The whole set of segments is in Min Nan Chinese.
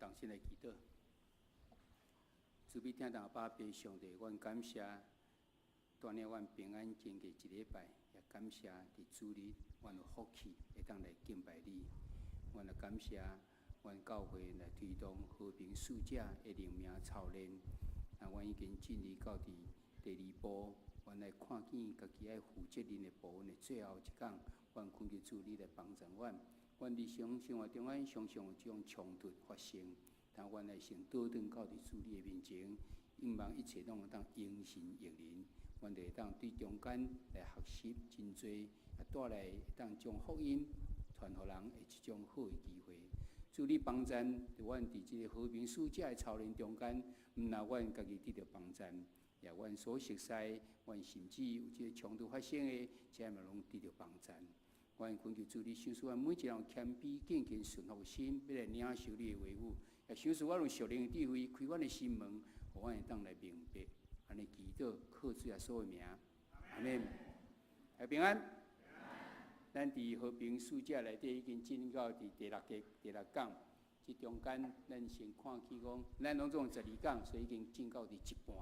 同心來祈禱。慈悲疼痛阿爸父上帝，阮感謝帶領阮平安經過一禮拜，也感謝佇主日，阮有福氣會當來敬拜你。阮也感謝阮教會來推動和平使者的靈命操練。啊，阮已經進入到佇第二步，阮來看見家己愛負責任的部分的最後一工，阮懇求主你來幫助阮。阮日常生活中間常常有這種衝突發生，但阮來先倒轉到佇主你的面前，希望一切攏會當榮神益人。阮就會當對中間來學習真濟，啊帶來會當將福音傳予人的這種好的機會。主你幫贊，阮佇這個和平使者的操練中間，毋但阮家己得著幫贊，也阮所熟悉，阮甚至有這個衝突發生的，這嘛攏得著幫贊。阮懇求主你賞賜阮每一個人謙卑、敬虔、順服的心，欲來領受你的話語，也賞賜阮有屬靈的智慧，開阮的心門，予阮會當來明白。按呢祈禱，靠主耶穌的名，阿們。來平安。咱佇和平使者內底已經進到佇第六節、第六講，這中間咱先看起講，咱攏總12講，所以已經進到佇一半。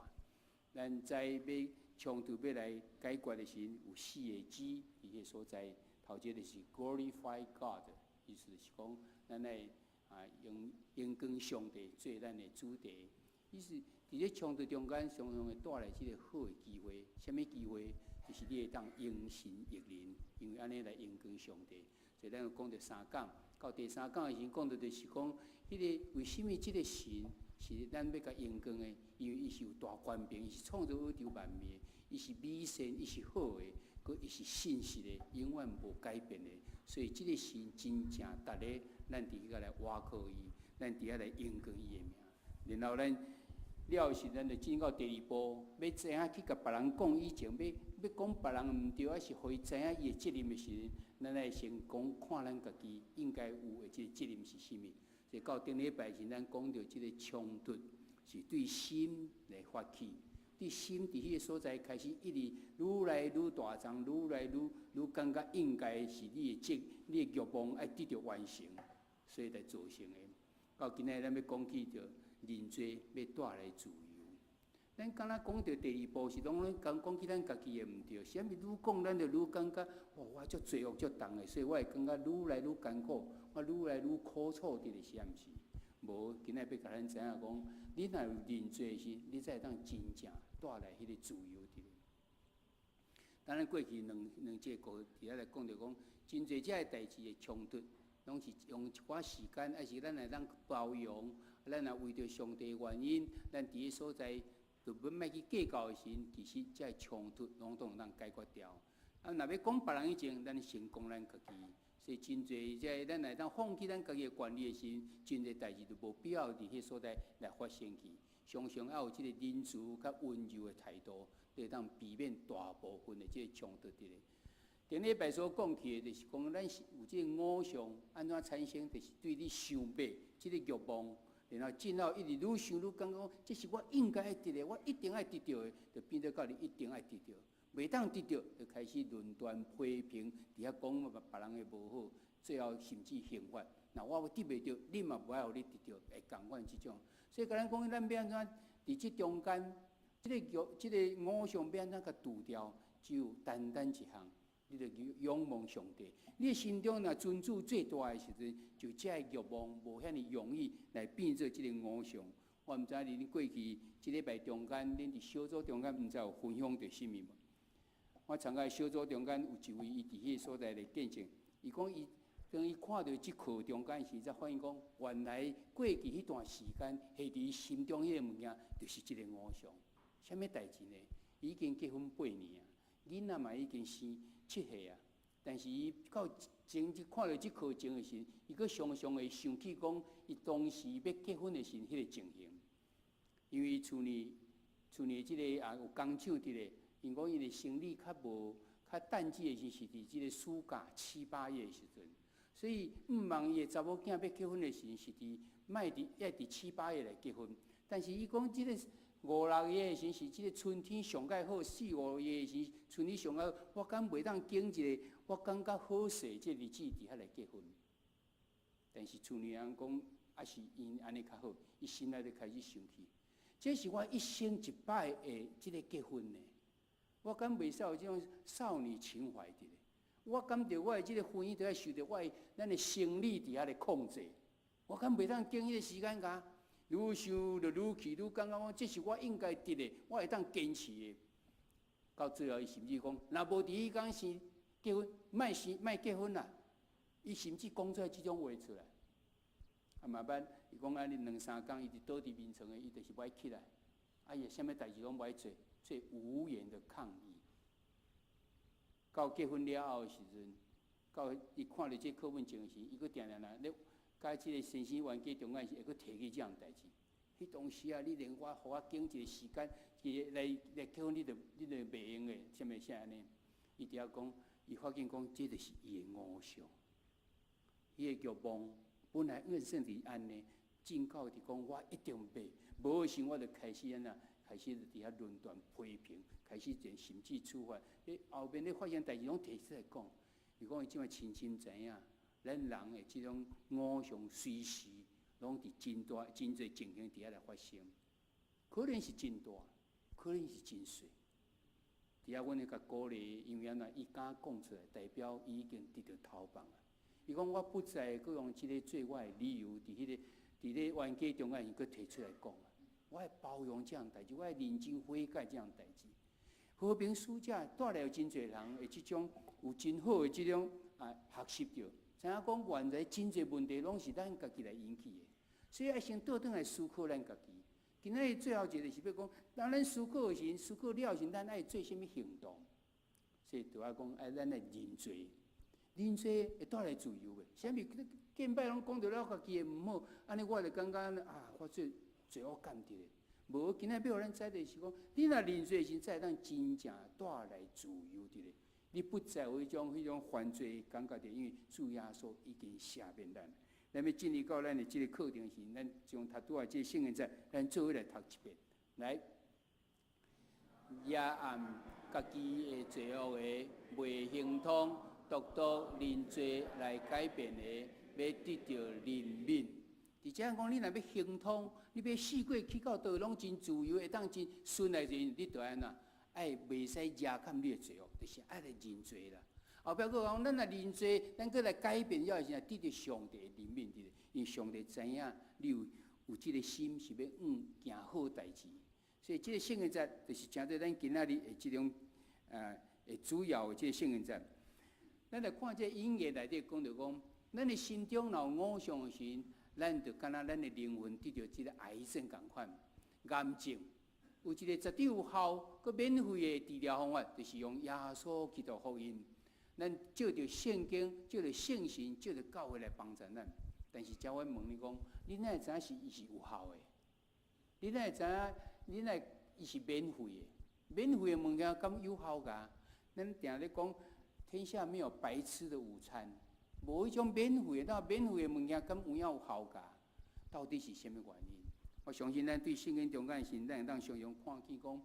咱知欲衝突欲來解決的時，有四個 G 佇彼所在。頭一個是 Glorify God，意思是講咱來啊榮榮光上帝做咱的主題。意思佇咧衝突中間，常常會帶來這個好的機會。啥物機會？就是你會當榮神益人，因為按呢來榮光上帝。所以咱有講著三講，到第三講的時陣講著就是講，彼個為啥物這個神是咱欲共榮光的？因為伊是有大權柄，伊是創造宇宙萬物的，伊是美善，伊是好的，閣伊是信實的，永遠無改變的。所以這個神真正值得咱佇彼個來倚靠伊，咱佇遐來榮光伊的名。然後咱了時，咱就進到第二步，欲知影去共別人講以前，欲欲講別人毋對，抑是予伊知影伊的責任的時陣，咱愛先講看咱家己應該有的這個責任是啥物。所以到頂禮拜時，咱講著這個衝突是對心來發起，對心佇彼個所在開始一直愈來愈大眾，愈來愈愈感覺應該是你的責，你的欲望愛得著完成，所以來造成的。到今仔日咱欲講起著認罪，欲帶來自由。咱敢若講著第二步是攏咧講講起咱家己的毋對，啥物愈講咱就愈感覺，哦，我足罪惡足重的，所以我會感覺愈來愈艱苦，我愈來愈苦楚佇咧，是毋是？無，今仔日欲共咱知影講，你若有認罪時，你才會當真正帶來彼個自由佇咧。當咱過去兩兩節課佇遐來講著講，真濟這个代誌的衝突，攏是用一寡時間，抑是咱會當包容，咱若為著上帝原因，咱佇彼所在就欲莫去計較的時陣，其實這个衝突攏總會當解決掉。啊，若欲講別人以前，咱先講咱家己。所以真濟這咱會當放棄咱家己的權利的時陣，真濟代誌就無必要佇彼所在來發生去。常常愛有這個仁慈佮溫柔的態度，會當避免大部分的這個衝突佇咧。頂禮拜所講起的，就是講咱是有這個偶像按怎產生，就是對你想欲這個欲望，然後進後一直愈想愈感覺講，這是我應該愛得的，我一定愛得著的，就變做到你一定愛得著，袂當得著，就開始論斷批評，佇遐講別人的無好，最後甚至刑罰。若我得袂著，你嘛無愛予你得著，會仝款這種。所以共咱講，咱欲按怎佇這中間，這個欲，這個偶像欲按怎共除掉，只有單單一項。你著仰望上帝，你的心中若尊主做大的時陣，就這个欲望無遐爾容易來變做這個偶像。我毋知恁過去這禮拜中間，恁佇小組中間毋知有分享著啥物無？我參加小組中間有一位，伊佇彼個所在來見證，伊講伊當伊看著這課中間時，才發現講原來過去彼段時間，下佇伊心中彼個物件，就是這個偶像。啥物代誌呢？伊已經結婚8年啊，囡仔嘛已經生7歲啊，但是伊到前日看著這課程的時，伊閣常常會想起講，伊當時欲結婚的時彼個情形。因為厝內這個也有工廠佇咧，𪜶講伊的生理較無較淡季的時是佇這個暑假七八月的時陣，所以毋望伊的查某囝欲結婚的時是佇莫佇愛佇七八月來結婚，但是伊講這個五六月的時是這個春天上蓋好，四五月的時春天上蓋好，我敢袂當揀一個我感覺好勢這個日子佇遐來結婚。但是厝內人講，抑是𪜶按呢較好？伊心內就開始生氣。這是我一生一擺的這个結婚呢，我敢袂使有這種少女情懷佇咧？我感覺我的這个婚姻都愛受著我的咱的生理佇遐咧控制，我敢袂當經彼个時間㗎？愈想就愈氣，愈感覺講這是我應該得的，我會當堅持的。到最後，伊甚至講，若無佇彼工時結婚，莫生莫結婚啦。伊甚至講出來這種話出來。啊嘛捌，伊講按呢兩三工，伊就倒佇眠床的，伊就是無愛起來。啊，伊啥物代誌攏無愛做，做無言的抗議。到結婚了後的時陣，到伊看著這課本前時，伊閣定定來咧，佮這个先生冤家中間時，會閣提起這項代誌。彼當時啊，你連我予我揀一个時間，伊來來結婚，你就袂用的，啥物啥按呢？伊佇遐講，伊發現講，這就是伊的偶像，伊的慾望本來怨算佇按呢，進到佇講我一定袂，無的時我就開始按怎，開始佇遐論斷批評，開始連甚至處罰。彼後面咧發生代誌攏提出來講，伊講伊這擺深深知影，咱人的這種偶像隨時攏佇真大真濟情形佇遐來發生，可能是真大，可能是真細。佇遐阮會共鼓勵，因為按怎，伊敢講出來，代表伊已經得著頭放啊。伊講我不再閣用這个做我的理由，佇彼个佇咧冤家中間，伊閣提出來講啊。我會包容這項代誌，我會認真悔改這項代誌。和平使者帶來有真濟人的這種有真好的這種啊學習著，知影講原來真濟問題攏是咱家己來引起的，所以愛先倒轉來思考咱家己。今仔日最後一个是欲講，當咱思考的時陣，思考了時，咱愛做啥物行動？所以就愛講愛咱來認罪，認罪會帶來自由的。啥物見擺攏講著了家己的毋好，按呢我就感覺啊，我做罪惡感佇咧。無，今仔日欲予咱知的是講，你若認罪時，才會當真正帶來自由佇咧。你不再有彼種犯罪的感覺佇，因為主耶穌已經赦免咱。咱欲進入到咱的這个課程時，咱將頭拄仔這个聖經節，咱做伙來讀一遍。來，也按家己的罪惡的袂亨通，獨獨認罪來改變的，欲得著憐憫。佇遮講，你若欲亨通，你欲四界去到佗攏真自由，會當真順利時，你著按怎？愛袂使遮蓋你的罪惡，就是愛來認罪啦。後壁閣講，咱若認罪，咱閣來改變了時，得著上帝的憐憫佇咧，因為上帝知影你有這个心是欲往行好代誌，所以這个聖經節就是成做咱今仔日的這種的主要的這个聖經節。咱來看這引言內底講著講，咱的心中若有偶像的時，咱就敢若咱的靈魂得著這个癌症仝款，癌症有一个絕對有效、閣免費的治療方法，就是用耶穌基督福音。咱借著聖經、借著聖神、借著教會來幫助咱。但是，遮我問你講，你哪會知影是伊是有效的？你哪會知影？你哪伊是免費的？免費的物件敢有效㗎？咱定咧講，天下沒有白吃的午餐，無彼種免費的，那免費的物件敢有影有效㗎？到底是啥物原因？我相信咱對聖經中間時，咱會當常常看見講，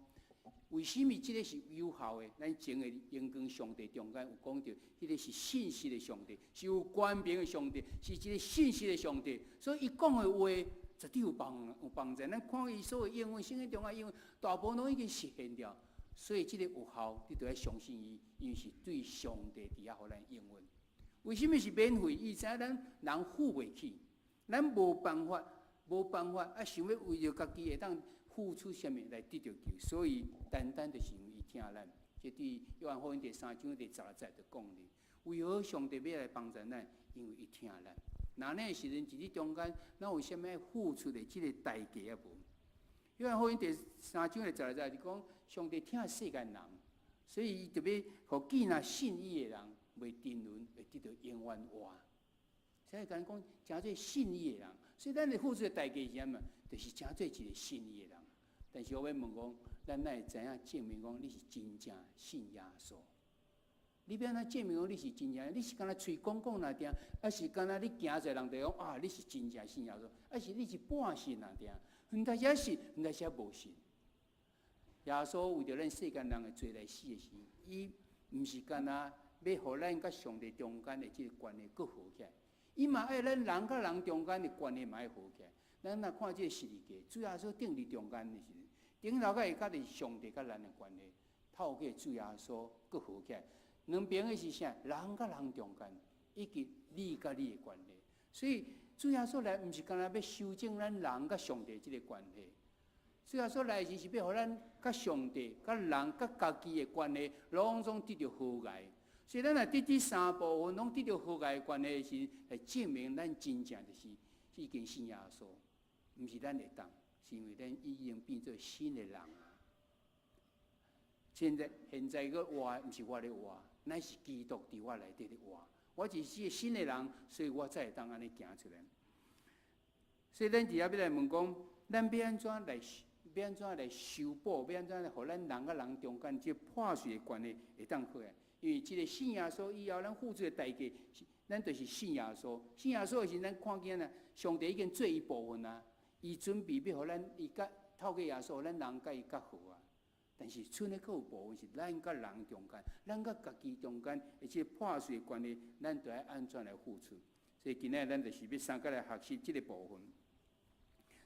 為啥物這个是有效的？咱前个榮光上帝中間有講著，彼个是信實的上帝，是有權柄的上帝，是一个信實的上帝。所以伊講的話絕對有幫助。咱看伊所有應允，聖經中間應允，大部分攏已經實現了。所以這个有效，你著愛相信伊，因為是對上帝佇遐予咱應允。為啥物是免費？伊知影咱人付袂起，咱無辦法，無辦法啊！想欲為著家己會當付出啥物來得著救，所以單單就是因為伊疼咱。這佇約翰福音第三章第十六節就講咧，為何上帝欲來幫助咱？因為伊疼咱。若呢時陣佇這中間，咱有啥物愛付出的這个代價啊無？約翰福音第三章第十六節就講，上帝疼世間人，所以伊就欲予見若信伊的人，袂沉淪，會得著永遠活。所以講講，成做信伊的人，所以咱的付出的代價是啥物？就是成做一个信伊的人。但是我欲問講，咱哪會知影證明講你是真正信耶穌？你欲按怎證明講你是真正？你是干焦喙講講爾定，抑是干焦你行出來人就講啊？你是真正信耶穌？抑是你是半信爾定？有當時信，有當時無信。耶穌為著咱世間人的罪來死的時，伊毋是干焦欲予咱佮上帝中間的這个關係閣好起來，伊嘛愛咱人佮人中間的關係嘛愛和起來。咱若看這個十字架，主耶穌釘佇中間的時陣，頂頭佮下跤是上帝佮咱的關係，透過主耶穌閣和起來。兩邊的是啥？人佮人中間，以及你佮你的關係。所以主耶穌來，毋是干焦欲修正咱人佮上帝這个關係。主耶穌來時是欲予咱佮上帝、佮人、佮家己的關係，攏總得著和諧。所以咱若佇這三部分攏得著和諧的關係時，來證明咱真正就是已經信耶穌，毋是咱會當，是因為咱已經變做新的人啊。現在閣活，毋是我咧活，乃是基督佇我內底咧活。我是個新的人，所以我才會當按呢行出來。所以咱佇遮欲來問講，咱欲按怎來修補，欲按怎來予咱人佮人中間這破碎的關係會當好啊？因為這个信耶穌以後，咱付出的代價，咱就是信耶穌。信耶穌的時，咱看見啊，上帝已經做伊部分啊，伊準備欲予咱，伊佮透過耶穌，咱人佮伊較好啊。但是，賰咧閣有部分是咱佮人中間，咱佮家己中間，而且破碎的關係，咱著愛按怎來付出？所以今仔咱就是欲相佮來學習這个部分。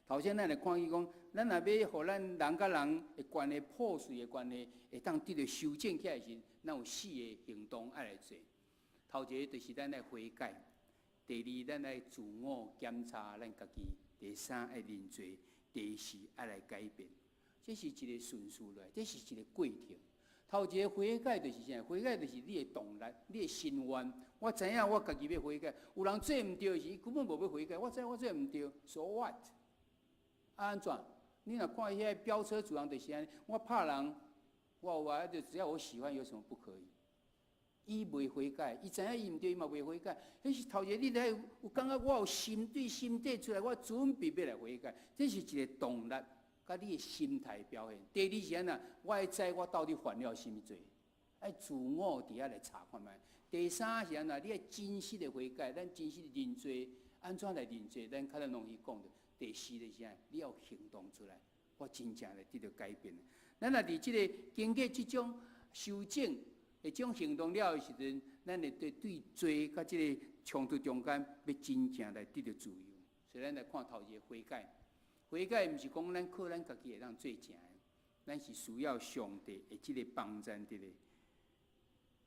頭先咱來看見講，咱若欲予咱人佮人的關係破碎的關係，會當得著修正起來時，咱有四个行動愛來做。頭一个就是咱愛悔改，第二咱愛自我檢查咱家己，第三愛認罪，第四愛來改變。這是一个順序來，這是一个過程。頭一个悔改就是啥？悔改就是你的動力，你的心願。我知影我家己欲悔改，有人做毋對時，根本無欲悔改。我知我做毋對，so what？按怎？你若看遐飆車族人就是按呢，我拍人，我有啊，就只要我喜歡，有什麼不可以？伊袂悔改，伊知影伊毋對，伊嘛袂悔改。彼是頭一個，你咧有感覺我有心對心底出來，我準備欲來悔改，這是一个動力，佮你的心態表現。第二是按怎？我愛知我到底犯了啥物罪，愛自我佇遐來查看覓。第三是按怎？你愛真實的悔改，咱真實的認罪，按怎來認罪？咱較容易講著。第四就是按怎？你要行動出來，我真正來得著改變。咱若佇這个經過這種修正、這種行動了的時陣，咱會對罪佮這个衝突中間，欲真正來得著自由。所以咱來看頭一个悔改。悔改毋是講咱靠咱家己會當做成的，咱是需要上帝的這个幫助佇咧。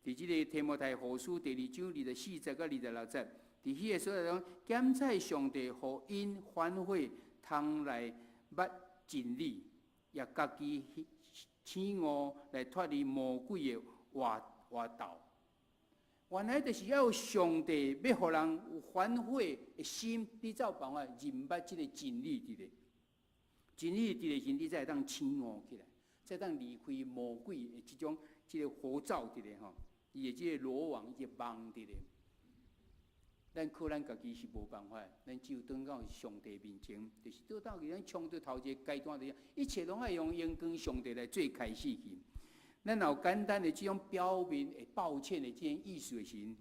佇這个提摩太後書第二章24節佮26節，佇彼个所在講，檢採上帝予𪜶反悔，通來捌真理，也家己醒悟來脫離魔鬼的活咒。原來就是要有上帝欲予人有反悔的心，你才有辦法認捌這个真理佇咧。真理佇咧時，你才會當醒悟起來，才會當離開魔鬼的這種這个活咒佇咧吼，伊的這个羅網，伊的網佇咧。咱靠咱家己是無辦法，咱只有轉到上帝面前，就是倒到去咱衝突頭一个階段就是，一切攏愛用榮光上帝來做開始去。咱若有簡單的這種表面會抱歉的這種意思的時，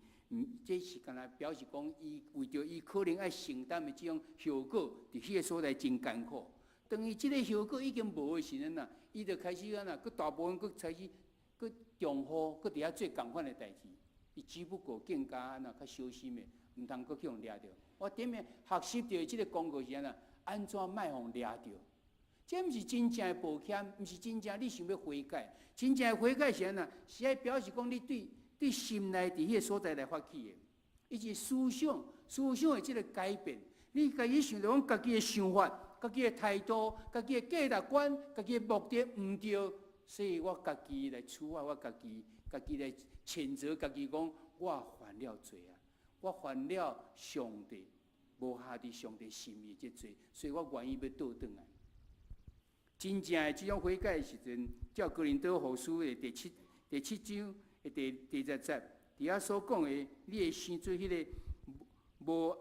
這是干焦表示講，伊為著伊可能愛承擔的這種後果，佇彼个所在真艱苦。當伊這个後果已經無的時陣啊，伊就開始按怎，閣大部分閣開始閣重複，閣佇遐做仝款的代誌。伊只不過更加按怎較小心的，毋通閣去予掠著。我頂面學習著這个工具是按怎，按怎莫予掠著？這毋是真正的抱歉，毋是真正你想欲悔改。真正的悔改是按怎？是愛表示講你對心內佇彼个所在來發起的，伊是思想思想的這个改變。你家己想著講家己的想法、家己的態度、家己的價值觀、家己的目的毋對，所以我家己來處罰我家己，家己來譴責家己，講我犯了罪啊！我犯了上帝無合佇上帝心意這罪，所以我願意欲倒轉來。真正的這種悔改的時陣，照哥林多後書的第七章的第10節，佇遐所講的，你會生出彼个無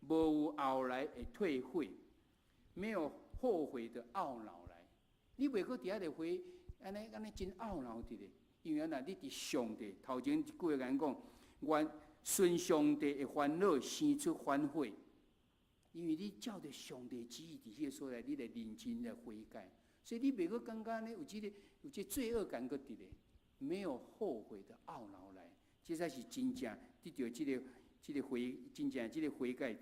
有後來的退悔，沒有後悔的懊惱來。你袂閣佇遐咧悔，按呢按呢真懊惱佇咧，因為按怎你佇上帝頭前一句話共講，願順上帝的煩惱生出反悔，因為你照著上帝旨意佇彼个所在，你來認真來悔改。所以你袂閣感覺呢有這个有這罪惡感閣佇咧，沒有後悔的懊惱來，這才是真正得著這个這個悔真正這個悔改。